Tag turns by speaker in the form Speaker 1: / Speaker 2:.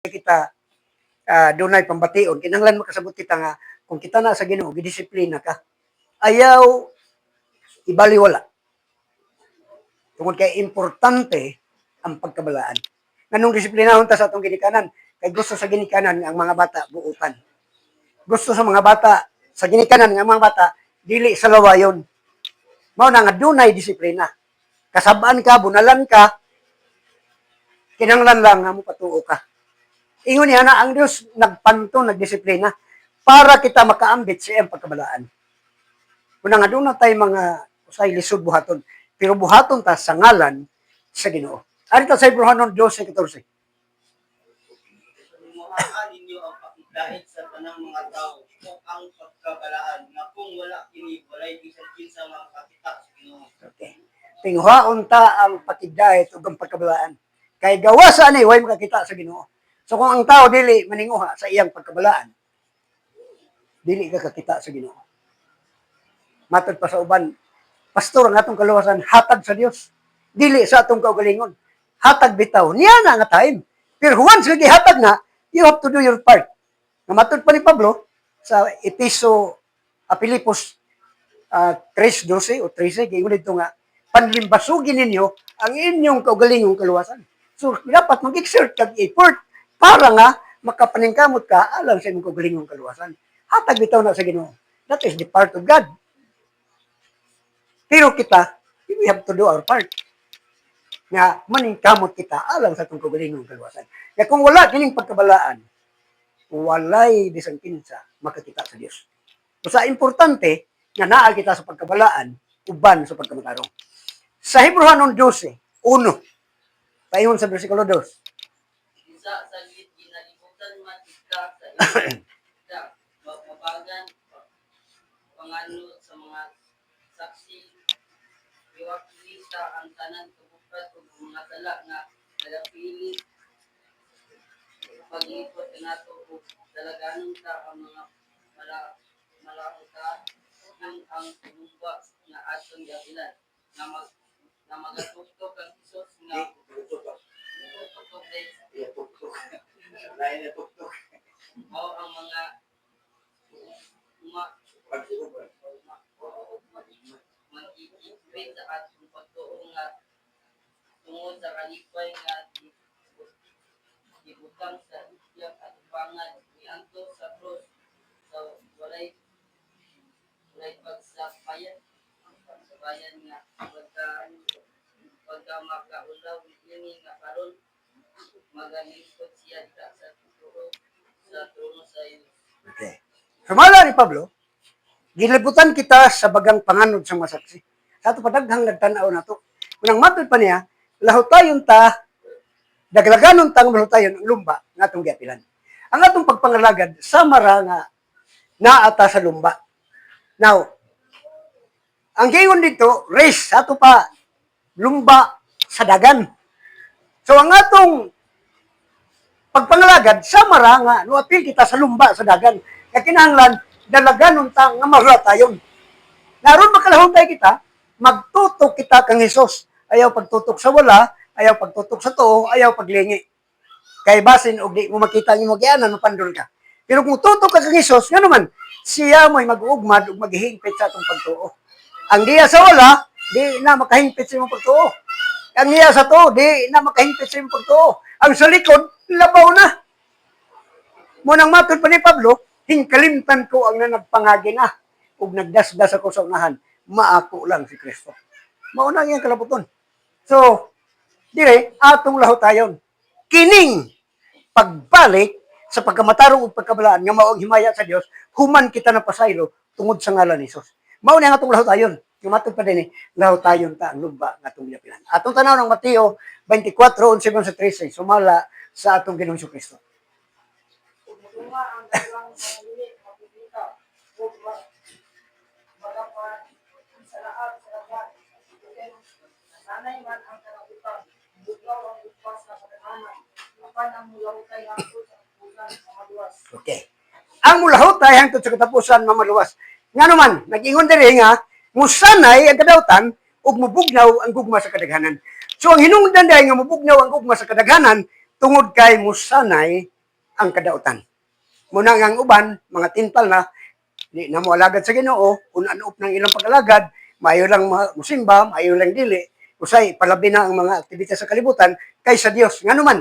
Speaker 1: Kita dunay pambation, kinahanglan makasabot kita nga kung kita na sa Ginoo, gidisiplina ka. Ayaw ibaliwala. Tungod kay importante ang pagkabalaan. Nganong disiplinahon ta sa atong ginikanan? Kay gusto sa ginikanan nga ang mga bata buutan. Gusto sa mga bata sa ginikanan nga ang mga bata dili sa lawayon. Mao na nga dunay disiplina. Kasabaan ka, bunalan ka, kinahanglan lang nga mo patuo ka. Ingon niya na ang Dios nagpanto, nagdisiplina para kita makaambit sa iyang pagkabalaan. Una nga doon na tayo mga usay lisod buhaton, pero buhaton ta sa ngalan sa Ginoo. Ari ta sa Hebreohanon 12:14.
Speaker 2: Tinguhaan ninyo ang pakigdait sa tanang mga tao ug ang pagkabalaan nga kung wala kini, walay bisan kinsa makakita sa Ginoo.
Speaker 1: Okay. Tinguhaon ta ang pakigdait ug ang pagkabalaan. Kay gawas ani, way makakita sa Ginoo. So kung ang tao dili maninguha sa iyang pagkabalaan, dili ka kakita sa Ginoo. Matod pa sa uban, pastor, ang atong kaluwasan hatag sa Dios. Dili sa atong kaugalingon. Hatag bitaw. Niya na nga time. Pero once nga gihatag na, you have to do your part. Nga matod pa ni Pablo sa Episo a Pilipos 3:12 o 13, giingon dito nga panlimbasugin ninyo ang inyong kaugalingong kaluwasan. So dapat mag-exert kag effort para nga makapaningkamot ka alang sa imong kaugalingong kaluwasan. Hatag bitaw na sa Ginoo. That is the part of God. Pero kita, we have to do our part. Nga maningkamot kita alang sa atong kaugalingong kaluwasan. Kaya kung wala kining pagkabalaan, walay bisan kinsa makakita sa Dios. Basta importante nga naa kita sa pagkabalaan uban sa pagkamatarong. Sa Hebreohanon 12:1. Paingon sa versikulo 2.
Speaker 3: Isa sa ginalibutan man ika sa iyang mabagan panganod sa mga saksi, iwakili sa ang tanan kabuklat ug mga sala nga nagapili paglipot kanato ug dalaganon ta ang mga malahuta yung ang lumba nga atong giapilan nga magatugtog ang Hesus nga tuktok mao ang mga mag-iipit sa atong pagtuo nga tungod sa kalipay nga gibutang sa iyang atubangan, miantos sa krus sa walay pagsapayan nga pagka makaulaw niini nga karon magalingkod siya dira sa tuo sa trono sa Dios.
Speaker 1: Okay. Sumala ni Pablo, gilibutan kita sa bagang panganod sa mga saksi. Sa ato padaghang nagtanaw nato. Unang matod pa niya, lahutayon ta, daglaganon ta nga malahutayon ang lumba nga atong giapilan. Ang atong pagpangalagad, sama ra nga naata sa lumba. Now, ang giingon dito, race, ato pa, lumba sa dagan. So ang atong pagpangalagad, sama ra nga nuapil kita sa lumba sa dagan. Kaya kinahanglan, dalaganon ta nga mahulatayon. Naron makalahutay kita, magtutok kita kang Hesus. Ayaw pagtutok sa wala, ayaw pagtutok sa tuo, ayaw paglingi. Kay basin og di mo makita ang imong gianan, mapandol ka. Pero kung tutok ka kang Hesus, nga naman, siya mo'y mag-ugmad ug maghihingpit sa atong pagtuo. Ang diya sa wala, di na makahingpit sa imong pagtuo. Ang niya sa tuo, di na makahingpit sa imong pagtuo. Ang sa likod, labaw na. Mao nang matod pa ni Pablo, hingkalimtan ko ang nanagpangagi na ug nagdasdas ako sa unahan, maako lang si Kristo. Mao na iyang kalabuton. So, dire atong lahutayon. Kining pagbalik sa pagkamatarong ug pagkabalaan nga mao ang himaya sa Dios, human kita na pasaylo tungod sa ngalan ni Hesus. Mao na ang atong lahutayon. Yung matod pa din eh, lahutayon ta ang lumba nga atong giapilan. Atong tanaw ng Mateo 24:11 sa 13, sumala sa atong Ginoong Kristo.
Speaker 4: Ug mutungha ang daghang mga lili nga propeta ug magapansalaat sa daghan. Ug nasanay man ang kalabutan, bugnaw ang gugma sa kadaghanan, apan ang mulahutay hangtod sa katapusan mamaluwas.
Speaker 1: Okay. Ang mulahutay hangtod sa katapusan mamaluwas. Nga naman, nag-ingon diri nga, musanay ang kadawtan ug mubugnaw ang gugma sa kadaghanan. So ang hinungdan dahil nga mubugnaw ang gugma sa kadaghanan tungod kay musanay ang kadautan. Muna nga ang uban, mga tintal na, di na mo alagad sa Ginoo, unan-up ng ilang pag-alagad, maayo lang musimba, maayo lang dili, usay palabi na ang mga aktibidad sa kalibutan kaysa Dios. Ngano man,